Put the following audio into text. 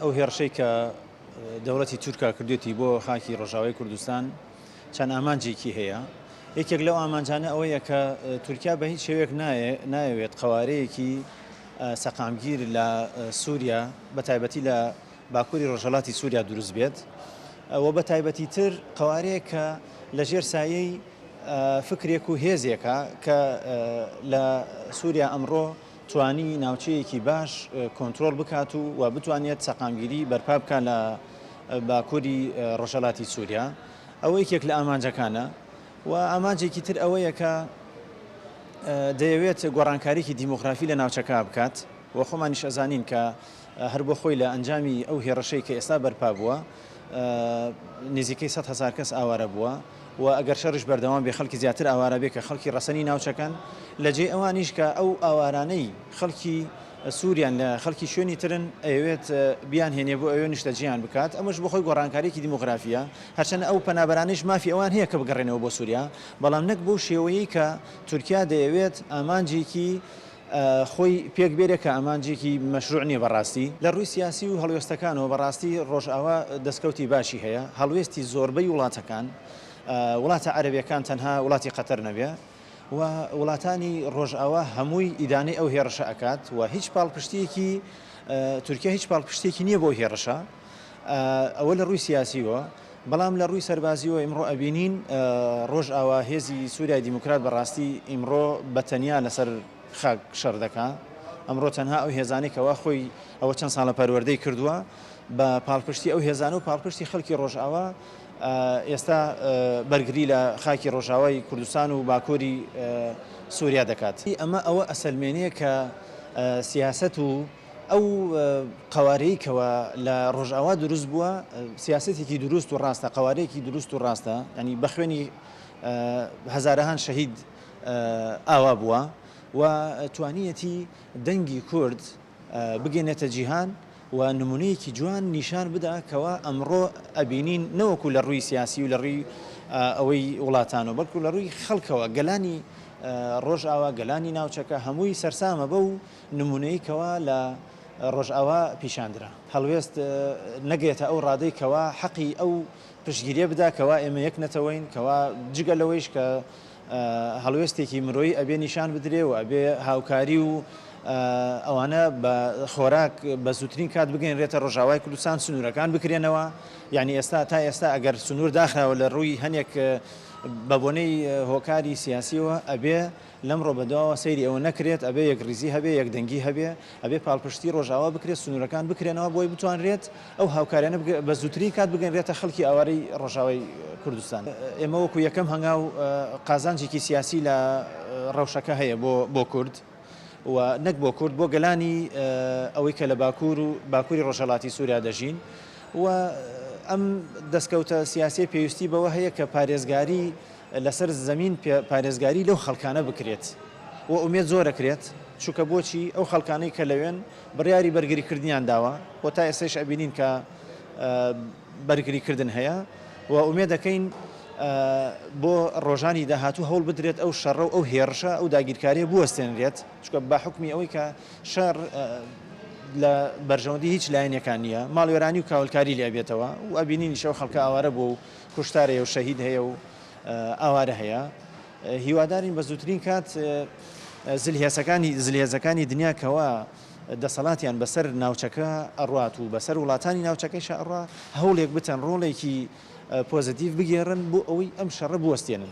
ئەو هێڕشەی کە دەوڵەتی تورکا کردوێتی بۆ خاکی ڕۆژاوای کوردستان چەند ئامانجێکی هەیە. یەکێک لەو ئامانجانە ئەوەیە کە تورکیا بە هیچ شێوەیەک نایەوێت قەوارەیەکی سەقامگیر لە سووریا بە تایبەتی لە باکووری ڕۆژهەڵاتی سووریا دروست بێت و بە تایبەتی تر قەوارەیەک کە لە ژێر سایەی فکرێک و هێزێکە کە لە سووریا ئەمڕۆ توانی ناوچەیەکی باش کۆنترۆڵ بکات و و بتوانێت سەقامگیری بەرپا بکات لە باکووری ڕۆژهەڵاتی سووریا. ئەوە یەکێک لە ئامانجەکانە و ئامانجێکی تر ئەوەیە کە دەیەوێت گۆڕانکاریی دیمۆغرافی لە ناوچەکە بکات و خۆمانیش ئەزانین کە هەر بۆ خۆی لە ئەنجامی ئەو هێڕشەی کە ئێستا بەرپا بووە نزیکەی 100 هەزار کەس ئاوارە بووە و ئەگەر شەڕیش بەردەوام بێ خەڵکی زیاتر ئاوارە بێ کە خەڵکی ڕەسەنی ناوچەکەن لە جێی ئەوانیش کە ئەو ئاوارانەی خەڵکی سوریان لە خەڵکی شوێنی ترن ئەیەوێت بیانهێنێ بۆ ئەوێ نیشتەجێیان بکات، ئەمەش بۆ خۆی گۆڕانکارییەکی دیمۆغرافییە، هەرچەندە ئەو پەنابەرانەیش مافی ئەوان هەیە کە بگەڕێنەوە بۆ سوریا، بەڵام نەک بەو شێوەیەی کە تورکیا دەیەوێت ئامانجێکی خۆی پێک بێرێ کە ئامانجێکی مەشروع نییە بەڕاستی. لە ڕووی سیاسی و هەڵوێستەکانەوە بەڕاستی ڕۆژئاوا دەستکەوتی باشی هەیە، هەڵوێستی زۆربەی وڵاتەکان، وڵاتە عەرەبییەکان تەنها وڵاتی قەتەر نەبێ، و وڵاتانی ڕۆژئاوا هەمووی ئیدانەی ئەو هێڕشە ئەکات و هیچ پاڵپشتیەکی تورکیا هیچ پاڵپشتێکی نییە بۆ هێڕشە ئەوە لە ڕووی سیاسیەوە بەڵام لە ڕووی سەربازیەوە ئیمڕۆ ئەبینین ڕۆژئاوا هێزی سووریای دیموکرات بەڕاستی ئیمڕۆ بە تەنیا لەسەر خاک شەڕ دەکا ئەمڕۆ تەنها ئەو هێزانەی کەوا خۆی ئەوە چەند ساڵە پەروەردەی کردووە بە پاڵپشتی ئەو هێزانە و پاڵپشتی خەڵکی ڕۆژئاوا ئێستا بەرگری لە خاکی ڕۆژاوای کوردستان و باکووری سووریا دەکات. ئەمە ئەوە ئەسەلمێنێ کە سیاسەت و ئەو قەوارەی کەوا لە ڕۆژاوا دروست بووە سیاسەتێکی دروست و ڕاستە، قەوارەیەکی دروست و ڕاستە، یانی بە خوێنی هەزارەهان شەهید ئاوا بووە و توانیەتی دەنگی کورد بگەینێتە جیهان و نمونەیەکی جوان نیشان بدا کەوا ئەمڕۆ ئەبینین نەوەکو لە ڕووی سیاسی و لە ڕووی ئەوەی وڵاتانەوە بەڵکو لە ڕووی خەڵکەوە گەلانی ڕۆژئاوا گەلانی ناوچەکە هەمووی سەرسامە بەو نمونەی کەوا لە ڕۆژئاوا پیشاندرا. هەڵوێست نەگەێتە ئەو ڕادەی کەوا حەقی ئەو پشتگیریە بدا کەوا ئێمە یەک نەتەوەین کەوا جگە لەوەیش کە هەڵوێستێکی مرۆیی ئەبێ نیشان بدرێ و ئەبێ هاوکاری و ئەوانە بە خۆراک بە زووترین کات بگەینرێتە ڕۆژاوای کوردستان سنوورەکان بکرێنەوە یعنی ئێستا تا ئێستا ئەگەر سنوور داخراوە لە ڕووی هەنێک بە بۆنەی هۆکاری سیاسیەوە ئەبێ لەمڕۆ بەدواوە سەیری ئەوە نەکرێت، ئەبێ یەکڕیزی هەبێ، یەکدەنگی هەبێ، ئەبێ پاڵپشتی ڕۆژئاوا بکرێت، سنوورەکان بکرێنەوە بۆی بتوانرێت ئەو هاوکاریانە بە زووترین کات بگەنرێتە خەڵکی ئاوارەی ڕۆژئاوای کوردستان. ئێمە وەکو یەکەم هەنگاو قازانجێکی سیاسی لە ڕەوشەکە هەیە بۆ بۆ کورد و نەک بۆ کورد بۆ گەلانی ئەوەی کە لە باکوور و باکووری ڕۆژهەڵاتی سووریا دەژین و ئەم دەستکەوتە سیاسیە پێویستی بەوە هەیە کە پارێزگاری لەسەر زەمین پارێزگاری لەو خەڵکانە بکرێت و ئومێد زۆر ئەکرێت، چونکە بۆچی ئەو خەڵکانەی کە لەوێن بڕیاری بەرگریکردنیان داوە و تا ئێستەیش ئەبینین کە بەرگریکردن هەیە و ئومێد دەکەین بۆ ڕۆژانی داهاتوو هەوڵ بدرێت ئەو شەڕە و ئەو هێڕشە ئەو داگیرکاریە بوەستێنرێت، چونکە بە حوکمی ئەوەی کە شەڕ لە بەرژەوەندی هیچ لایەنێکان نییە، ماڵوێرانی و کاولکاری لێ ئەبێتەوە و ئەبینینیش ئەو خەڵکە ئاوارە بووە و کوشتار هەیە و شەهید هەیە و ئاوارە هەیە هیوادارین بە زووترین کات زلهێزەکانی زلهێزەکانی دنیا کەوا دەسەڵاتیان بەسەر ناوچەکە ئەڕات و بەسەر وڵاتانی ناوچەکەیشا ئەڕا هەوڵێک بتەن ڕۆڵێکی پۆزیتیڤ بگێڕن بۆ ئەوەی ئەم شەڕە بوەستێنن.